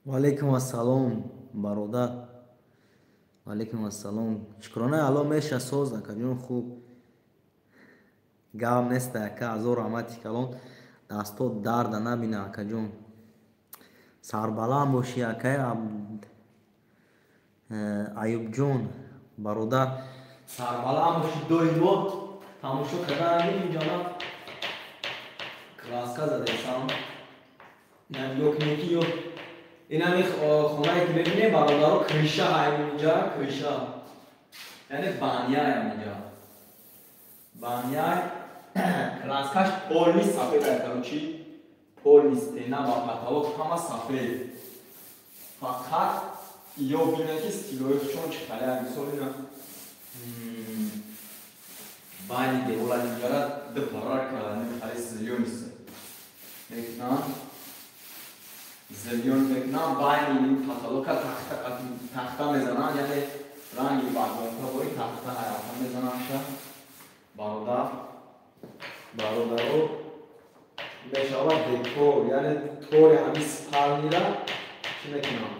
Ваалайкум ассалом, бародар. Ваалайкум ассалом. Шукронаи Алло, меша соз, акаҷон, хуб. Гап нест, ака, ҳазор раҳмати калон. Дастот дарда набина, акаҷон. Сарбаланд бошӣ, акай Аюбҷон, бародар. Сарбаланд бошӣ доимо. Тамошо кардан инҷона краска задесам. Ё ки ё инами хонае ки мебинем, бародаро, крыша ҳаем инҷа, крыша. Яъне баняем инҷа. Баняй краскаш полный сафед ай, короче, полный стена ва потолок ҳама сафед. Фақат ё бинед ки стилои чон чӣ хеле, мисол ина байни девола инҷара ду пара кардани хеле зелёный мекунам, зелён мекунам, байни ин потолока тахта мезанам, яъне ранги вагонка бори тахта ҳаяфта мезанамша. Бародар, бародаро, мешавад декор, яъне тори ҳамин спальнира чӣ мекунам?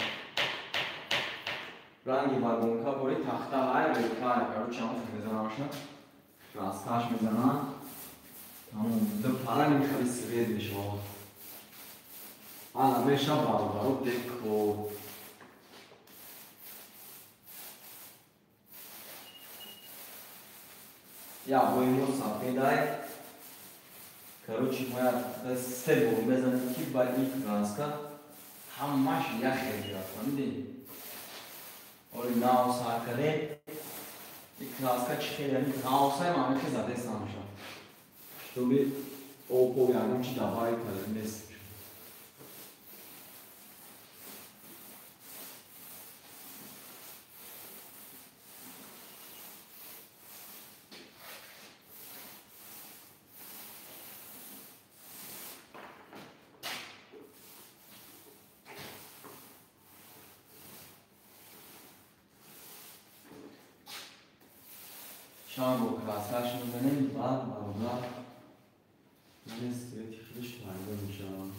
Ранги вагонка бори тахта ҳай, рекай, короче, ҳам мезанамша. Краскаш мезанам. Тамом, ду пара хеле свет мешавад. Ана меша, бародаро, декор. Я боимо сафедай. Короче, моя се бор мезанем, ки ба ин краска ҳамаш як хел гирад, фаҳмидӣ? Оли нав сар кардем. Ин краска чӣ хел, яъне навсай ман хел задесамша. Чтобы об ягон чи добавить карда нест. Чанд бор краскаш мезанем, баъд, бародар, яъне свети худаш пайдо мешавад.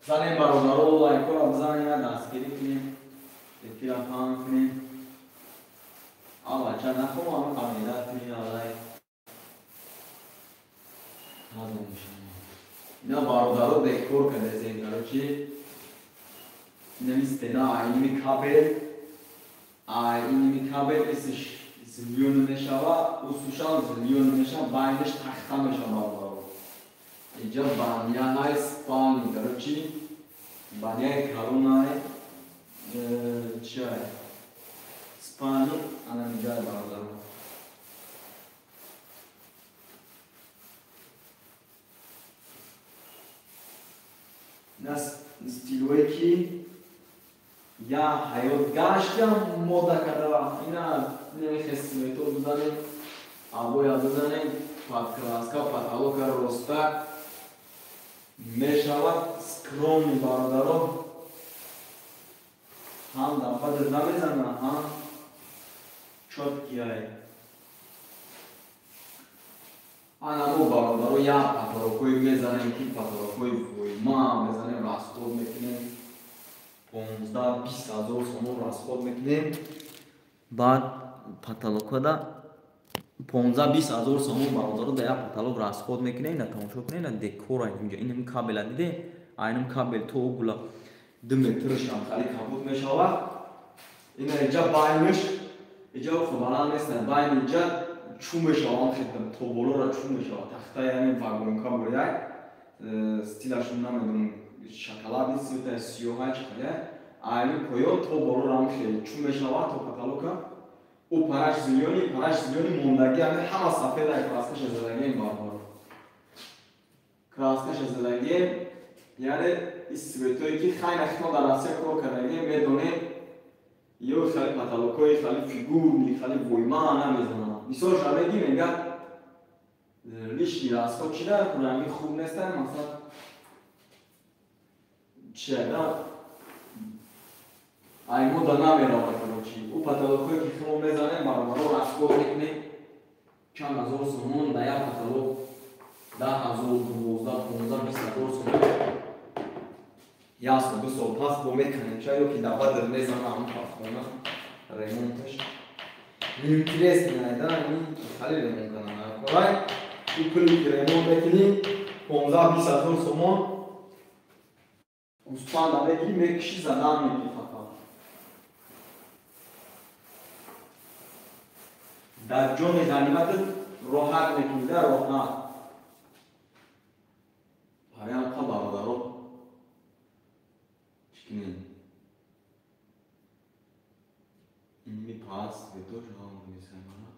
Занем бародаро, лайкора бизанем, дастгирӣ кунем, эфира паҳн кунем. Аллача нахоҳам қабила кунем, аллай. Ина бародаро декор кардезем, короче. Инами стена, айними кабел, айними кабел исиш зилён мешава, усушам зилён мешава, байниш тахта мешава бародаро. Иҷа баняҳай спални, короче, баняи калонай, чиай спални, анамиҷай бародаро. На стилое ки я ҳаёт гаштям мода карда, ина нехесимето бизанем, обоя бизанем, подкраска, потолока ростак мешавад. Скромный бародаро, ҳам дар бадр намезана, ҳам чёткий. Ана мо бародаро як потолокҳое мезанем, ки потолокҳои войма мезанем, расход мекунем 15-20 ҳазор сомон расход мекунем. Баъд потолокҳода 15-20 ҳазор сомон бародаро дар як потолок расход мекунем. Ина тамошо кунем, ина декора инҷа, инам кабела диде, айнам кабел то угла 2 метршам хали кабуд мешавад. Ина иҷа байниш, иҷа хо баланд нест, байн иҷа чӯ мешавад, то болора чӯ мешавад. Тахта, яъне вагонка буряй, стилашон намедонам, шоколади цвета, сиёҳай чӣ, айни поён то болорам хеле чӯ мешавад то потолока. Ӯ параш зилёни, параш зилёни мондагӣ, ами ҳама сафеда, краскаша задагием бародаро. Краскаша задагием, яъне ин цветое ки хайна хитон дар Россия кор кардагием, медонем, ё хали потолокҳои хали фигурни, хали войма намезананд. Мисол шамеги мега лишний расход чи дар ранги хуб нестан, масалан чида ай мода намеравад, короче. Ӯ потолокҳое ки химо мезанем бародаро, расход мекунем чанд ҳазор сомон дар як потолок, 10 ҳазор, 12, 15, 20 ҳазор сомон. Як сол, 2 сол пас бо мекунем, ча ё ки дар бадр мезана ҳамн пасхона ремонташ. Неинтересно, да, ини хали ремонт кардан накорай. Ӯ пуле ки ремонт мекунӣ 15-20 ҳазор сомон, гӯспанда мегирӣ, мекушӣ, задан мегирӣ фақат. Дар ҷони ғаниматат роҳат мекунӣ, да, роҳат. Париам қа бародаро чӣ кунем? Инми пас ветош ҳам мисамара.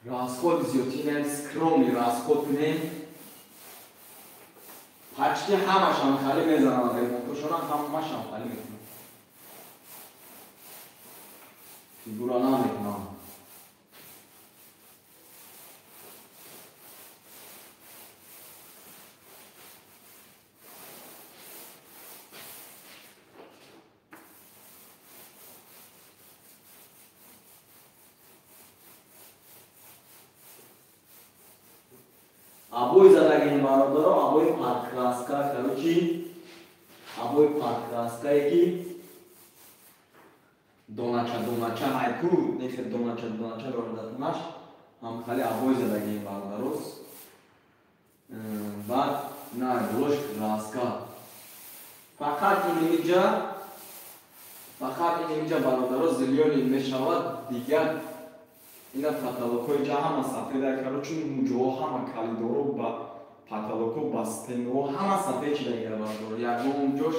Расходи зиёдтинем, скромный расход кунем. Почти ҳамашам хали мезананд, ремонтошона ҳамашам хали мекунам. Фигура намекунам. Обои задагини бародаро, обои подкраска, короче, обои подкраскае ки донача донача ҳайку, нехе донача донача дордатунаш, ҳам хали обои задагини бародарос. Баъд на болош краска. Фақат инамиҷа, фақат инамиҷа бародаро зилёни мешавад, дигар ина потолокҳои ҷа ҳама сафеда, короче, муҷоҳо ҳама калидоро ба потолокҳо, ба стенҳо ҳама сафед шида бародаро. Ягон ҷош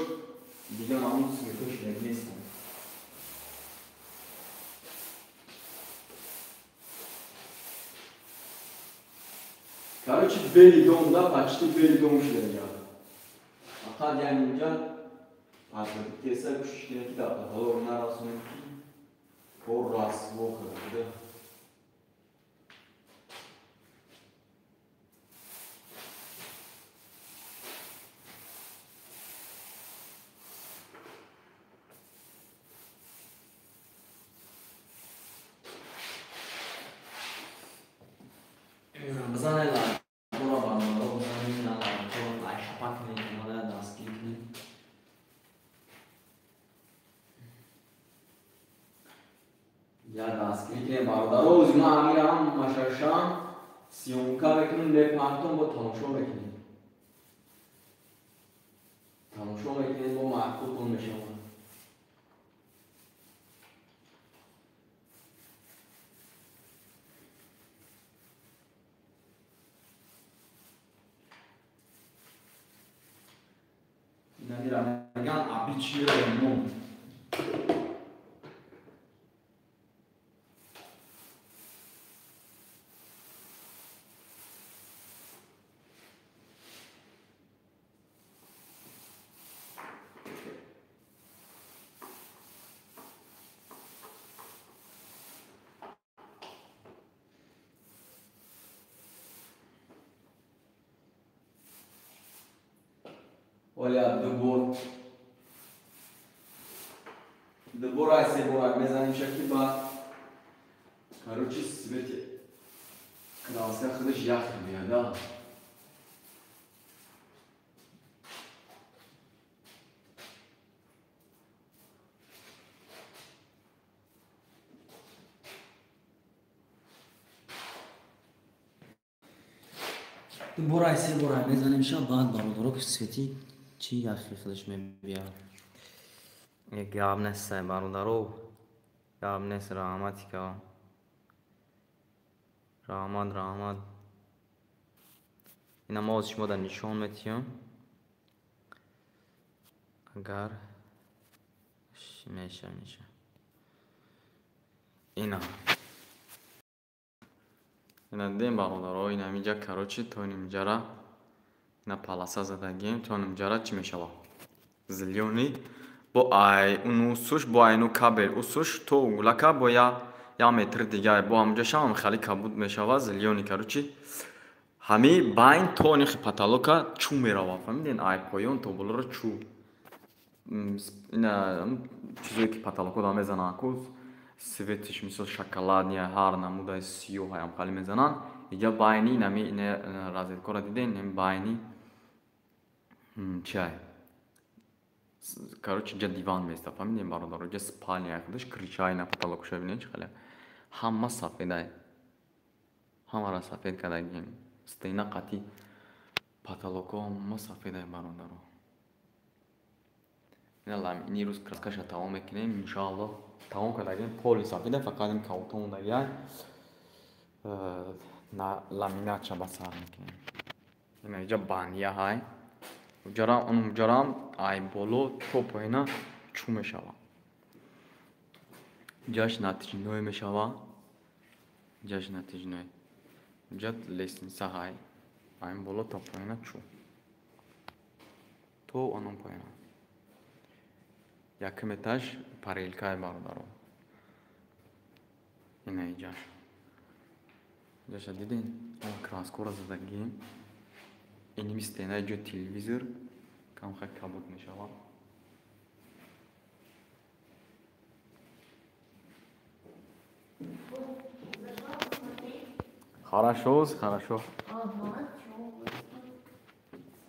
дигар ҳамон цветҳо шида нестанд. Короче, белый дом, да, почти белый дом шида. Фақат яъне инҷа теса кӯшиш кунед ки дар потолок нарасонед, ки кор расво карда. Бизанед лайкҳоро бародаро. Я дастгирӣ кунем, бародаро. Ози ман амирам машашам съёмка мекунем, мепартом, бо тамошо мекунем. Тамошо мекунем, бо маъқултон мешавад. Инамира меган обычный ремонт. Оля дубор дубор ай се бор мезанем шаки ба короче цвети краска худаш ях меяда. Дубор ай се бор мезанем ша баъд бародаро цвети чӣ яхи худаш мебиёд. Гап нест, бародаро, гап нест. Раҳмати калон, раҳмат, раҳмат. Ина мо шумо дар нишон метиҳем, агар меша меша. Ина ина дидем, бародаро, ина ҳаминҷа короче то нимҷара ина полоса задагем, то нимҷара чӣ мешавад? Зелёный бо ай унусуш, бо айну кабел усуш то углака бо я метр дига бо ҳамҷа шавам хали кабуд мешавад зелёный. Короче ҳами байн то нихи потолока чӯ меравад, фаҳмиден? Ай поён то болоро чӯ, ина чизое ки потолоко да мезананд ку светиш, мисол шоколадния, ҳар намудаи сиёҳ ам хали мезананд. Иҷа байни инами розеткора диден, ин байни чиай, короче ҷа диван места, фаҳмидем, бародаро? Ҷа спальня худаш крышаи на потолокуша бинед чӣ хеле ҳама сафедай, ҳамара сафед кардагим. Стена қати потолоко ҳама сафедай, бародаро. Ини рӯз краскаша тамом мекунем, иншоаллоҳ. Тамом кардагим, поли сафеда, фақат ин кауто мондагиай, ламинатша ба сар мекунем. Ина иҷа баня ҳай, уҷарам ай боло то поина чӯ мешавад. Ҷаш натиҷиное мешавад, ҷаш натиҷиное. Ҷа лестница ҳай, айн боло то поина чӯ, то анон поина. Якум этаж парелкай, бародаро. Ина иҷаш ҷаша диден, краскора задагим. Иними стенаи ҷо телевизор камхай кабуд мешавад. Хорошо, хорошо. Ага, чё у вас тут?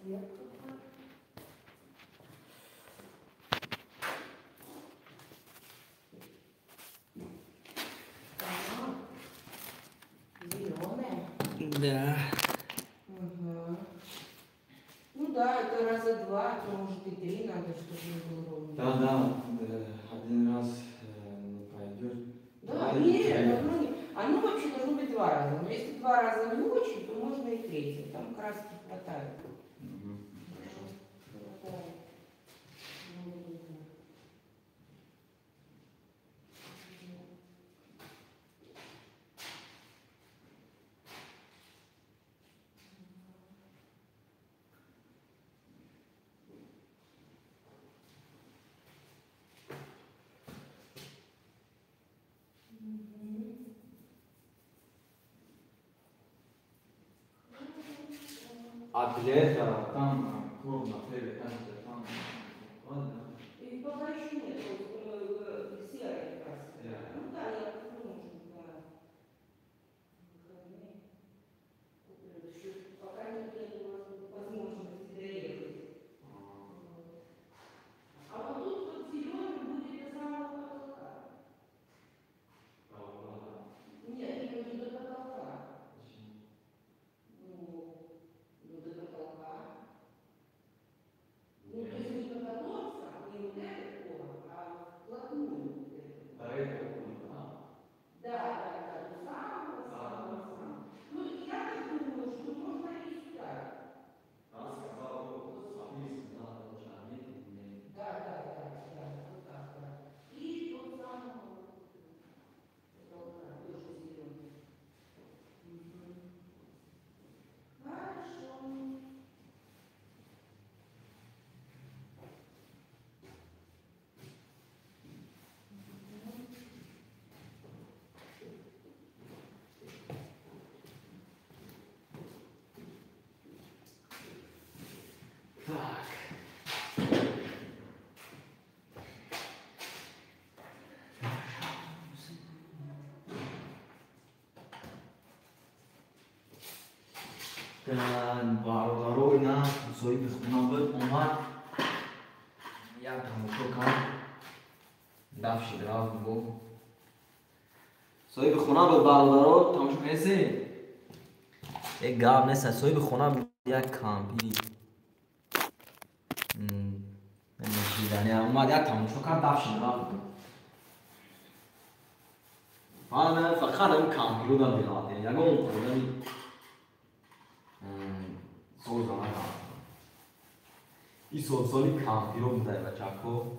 Свет какой? Так, зелёная. Да. Угу. Ну да, это раза два, а то может и три надо, чтобы не было ровно. Да, да, один раз не пойдет. Да, нет, ну, оно вообще должно быть два раза. Но если два раза не очень, то можно и третий. Там краски хватает. Угу. Хорошо. Хватает. А для этого там корм на первый этаж, там ладно? И пока еще нет, серая краска. Ну да, я нужен, да. Выходные. Еще пока нет возможности доехать. А вот тут вот зеленый будет до самого потолка. Бародаро ина соҳиби хона буд, омад як тамошо кард, дафшид рафт. Бо соҳиби хона буд, бародаро, тамошо кардеси? Э, гап нест, соҳиби хона як кампири нӯшидани омад, як тамошо кард, дафшид рафт. Фақат ам кампиро да меғалатем, ягон одами соза накард. И солсоли кампиро будай, бачако.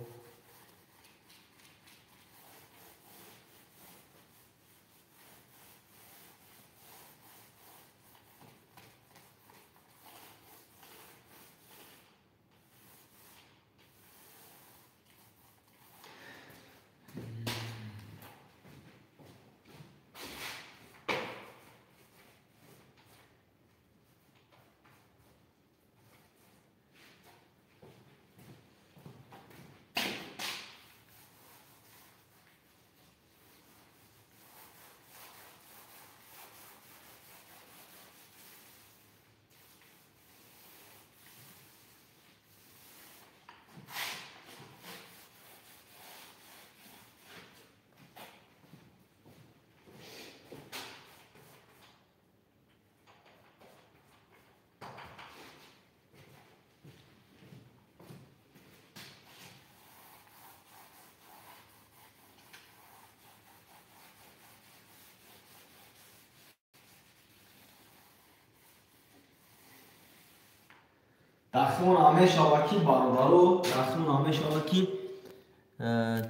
Дахмон ҳамешава ки, бародаро, дахмон ҳамешава ки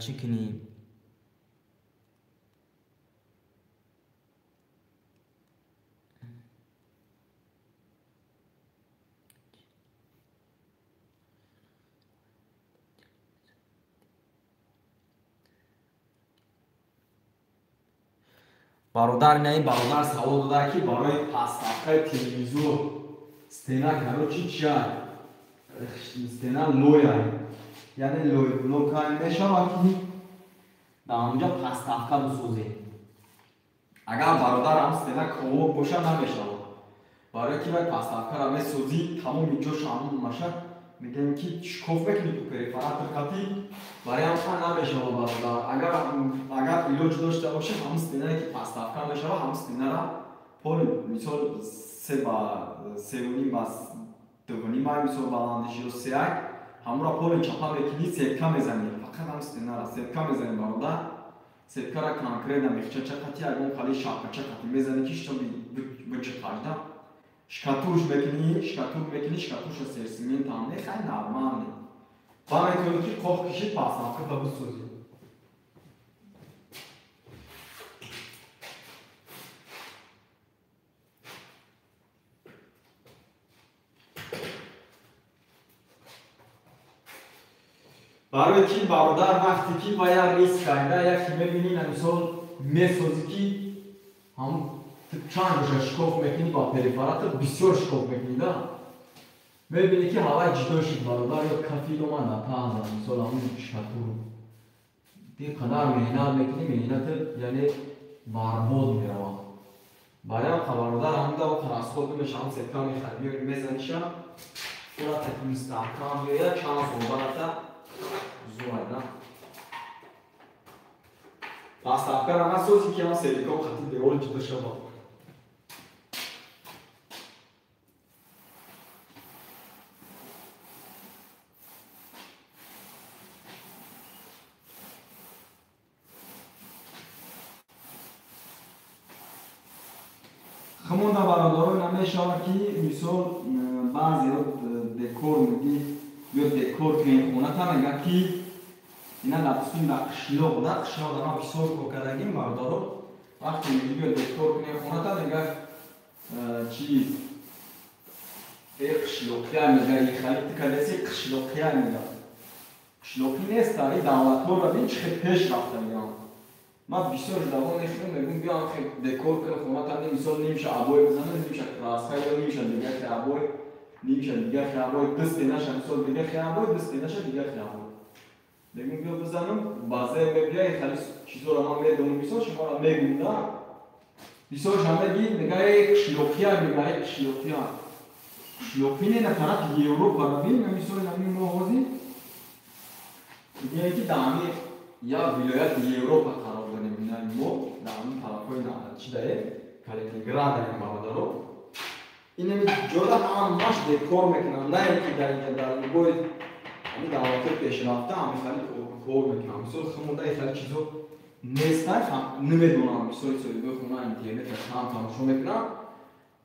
чӣ кунӣ? Бародар, ина ин бародар савол дода ки барои подставкаи телевизор стена, короче, чия стена лоя, яъне лой блока мешавад ки дар онҷа подставка бисозем? Агар, бародар, ҳам стена ковок боша, намешавад, барое ки вай подставкаро месозӣ, тамоми ҷош ҳамон маша мегӯем ки шкоф мекунӣ ку перфоратор қатӣ, барои ҳам намешавад, бародар. Агар илоҷ дошта бошӣ, ҳамон стенае ки подставка мешавад, ҳамон стенара пол, мисол, се ба севуним ба дувуним ай, мисол, баландиш ё сеай, ҳамонро поли чапа мекунӣ, сетка мезанӣ, фақат ҳам стенара сетка мезанӣ, бародар. Сеткара конкретно мехчача қати, ягон хали шапкача қати мезанӣ ки чтобы бичиқажда. Шкатуш мекунӣ, шкатур мекунӣ, шкатуша серсиментам не, хай, нормально ба метавонӣ ки қоқ киши подставката бисозӣ. Барои ки, бародар, вақте ки ба як риск карда, яке мебинӣ, на, мисол, месозӣ ки ҳам чанд гоша шкоф мекунӣ ба перфоратор, бисёр шкоф мекунӣ да, мебинӣ ки ҳавай ҷидо шуд, бародар, ё кафил омад на таҳза, мисол, ҳамун шатуру ин қадар меҳнат мекунӣ, меҳнатат яъне барбод меравад. Барои ҳам, бародар, ҳамда расход мешавам, сетка мехарӣ, биёри мезаниша, ура таки мустаҳкам биёяд, чанд сол барата зуайда. Подставкара насозӣ ки ҳам сериком хати девор ҷудо шавад. Хумонда, бародаро, намешавад ки, мисол, баъзеҳо декор мегӣ, ё декор кунем хоната, мегӯяд ки ина, допустим, дар қишлоқ, дар қишлоқ ма бисёр кор кардагим, бародаро. Вақте мегӣ биё декор кунем хоната, мегӯяд чиз э қишлоқия, мега, ихали ту кадаси, қишлоқия, мега. Қишлоқӣ нест, ари давлатҳоро бин, чӣ хел пеш рафта мегӯям. Ман бисёр давом мехӯрам, мегӯм биё хел декор кунем хоната, мисол, нимша обои бизанам, нимша краска ё нимша дигар хел обои, нимша дигар хел обои, ду стенаша, мисол, дигар хел обои, ду стенаша дигар хел обои. Мегӯм биё бизанам, баъзе мебия хали чизоро ман медонам, мисол, шуморо мегӯм да. Бисёрша меги, мега э қишлоқия, мега э қишлоқия. Қишлоқӣ не, на тарафи Европа бин, мисол ҳамин мо ҳозир мегӯянд, ки дар ҳамин як вилояти Европа қарор дорем. Мо дар ҳамин тарафҳои чӣ даем, Калининград даем, бародаро. Инами ҷода ҳамаш декор мекунанд, на ин ки дар инҷа, дар любой ҳамин давлатҳои пешрафта ҳамин хали кор мекунанд. Мисол, хумода ин хали чизо нестай, намедонам. Бисёри соҳибои хона интернета кам тамошо мекунанд,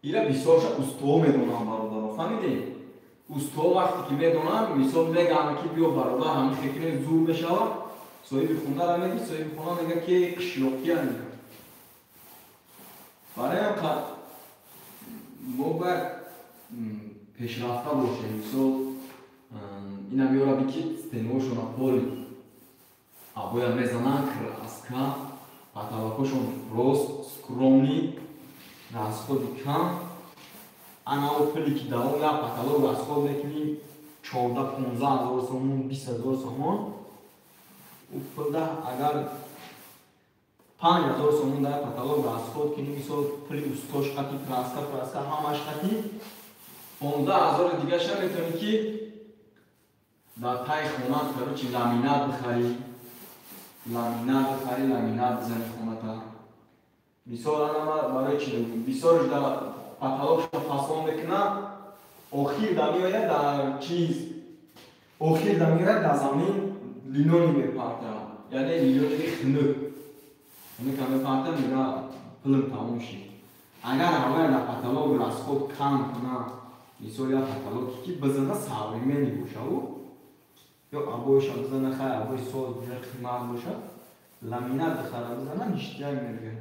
ира бисёрша усто медонанд, бародаро, фаҳмидем? Усто вақте ки медонанд, мисол мегӯянд, ки биё, бародар, ҳамин хекне зур мешавад. Соҳиби хонара меги, соҳиби хона мега, ки қишлоқия. Барои мо бояд пешрафта бошем. Мисол, инам ёраби, ки стенҳошона поли обоя мезананд, краска, потолокошон рост, скромный, расходи кам. Анао пуле ки дар он як потолок расход мекунӣ, 14-15 ҳазор сомон, 20 000 сомон, ӯ пулда агар 5000 сомон дар потолок расход кунӣ, мисол, пули устош қати, краска праска ҳамаш қати, 15 000-и дигаша метавонӣ, ки дар таи хона, короче, ламинат бихарӣ, ламинат бихарӣ, ламинат бизани хоната. Мисол, ана барои чи бисёрш дар потолокша фасон мекунад, охир да меояд дар чиз, охир да меояд дар замин линолеум мепартад, яъне линолеуми хунук хунука мепартад, мега, пулм тамом шид. Агар ҳавая дар потолок расход кам кунад, мисол, як потолоке ки бизана, современный бошаву ё обоиша бизана, хай, обои соз қимат бошад, ламинат бихара, бизана, ништяк мегӯяд.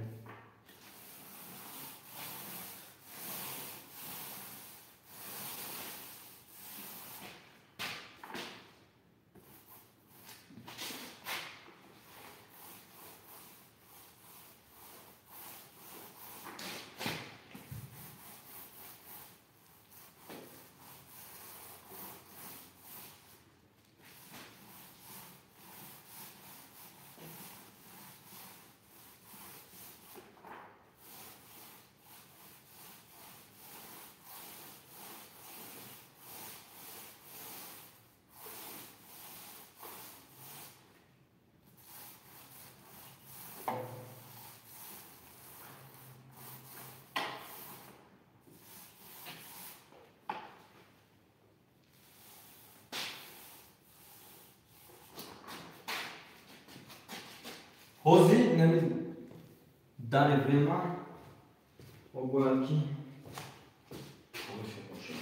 Ҳозир нами данный время мо бояд ки бошем.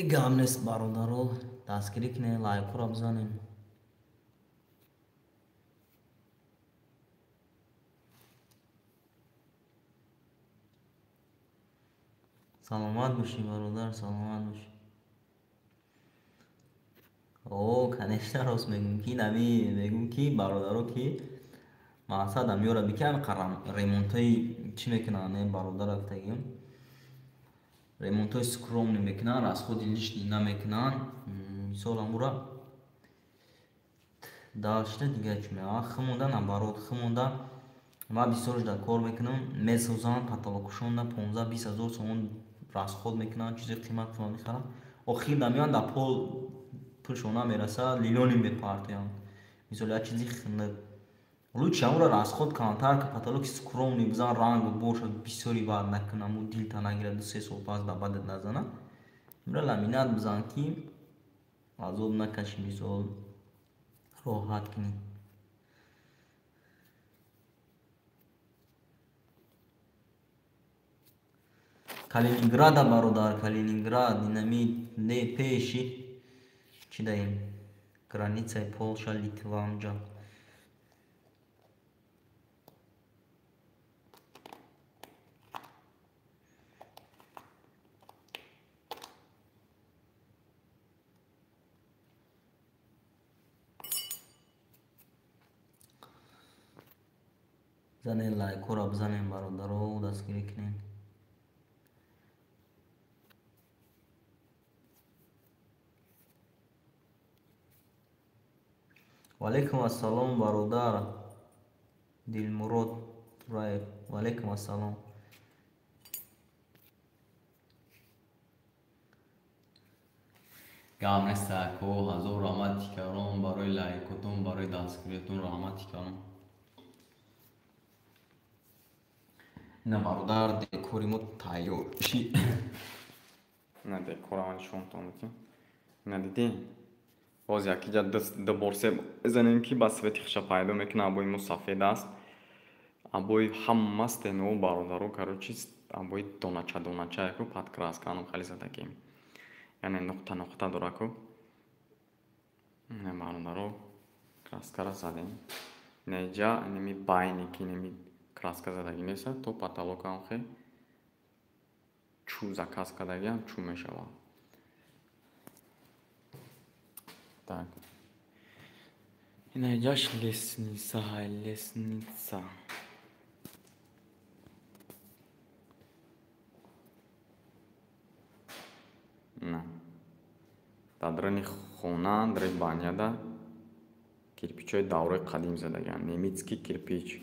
Гап нест, бародаро, дастгирӣ кунед, лайкҳоро бизанем. Саломат бошӣ, бародар, саломат бошӣ. О, конечно, рост мегӯм, ки нами мегӯм, ки бародаро, ки мақсад амёра бики ремонтҳои чӣ мекунанд, бародара гуфтагим, ремонтҳои скромный мекунанд, расходи лишний намекунанд. Мисол, амура дальше дига чӣ меа химонда, наоборот, химонда ма бисёр дар кор мекунам, месозанд потолокушонда, 15-20 ҳазор сомон расход мекунанд, чизи қимат қимат мехаранд, охир да меоянд, дар пол пулшон намерасад, лилони мепартоянд. Мисол, як чизи лучше амура расход камтар ки потолоки скромный бизан, ранг бошад, бисёри бад накунаму дилта нагирад, 2-3 сол пас ба бадат назана. Имра ламинат бизан, ки азоб накашӣ, мисол, роҳат кунӣ. Калининграда, бародар, Калининград, инами не пеши чӣ даем, границаи Полша, Литва, онҷа. Занен, лайкҳоро бизанем, бародаро, дастгирӣ кунем. Ваалайкум ассалом, бародар Дилмурод Тураев, ваалайкум ассалом. Гап нест, ако, ҳазор раҳмати калон барои лайкотон, барои дастгириятон, раҳмати калон. Ина, бародар, декори мо тайёр ши. Ина декора нишонтон медиҳем. Ина дидӣ, боз якиҷа дубор се занем, ки ба цвети хуша пайдо мекунад. Обои мо сафед аст, обои ҳама стенао, бародаро, короче, обои донача доначаяку под краска анам хеле задагем, яъне нуқта нуқта дораку. Ина, бародаро, краскара задем. Инаиҷа инами байни ки инами краска задагӣ неста, то потолокам хе чӯ заказ кардагиам, чӯ мешавад. Так, инаиҷаш лестница, лестница. На дар даруни хона, дари баняда кирпичҳои давраи қадим задагианд, немецкий кирпич.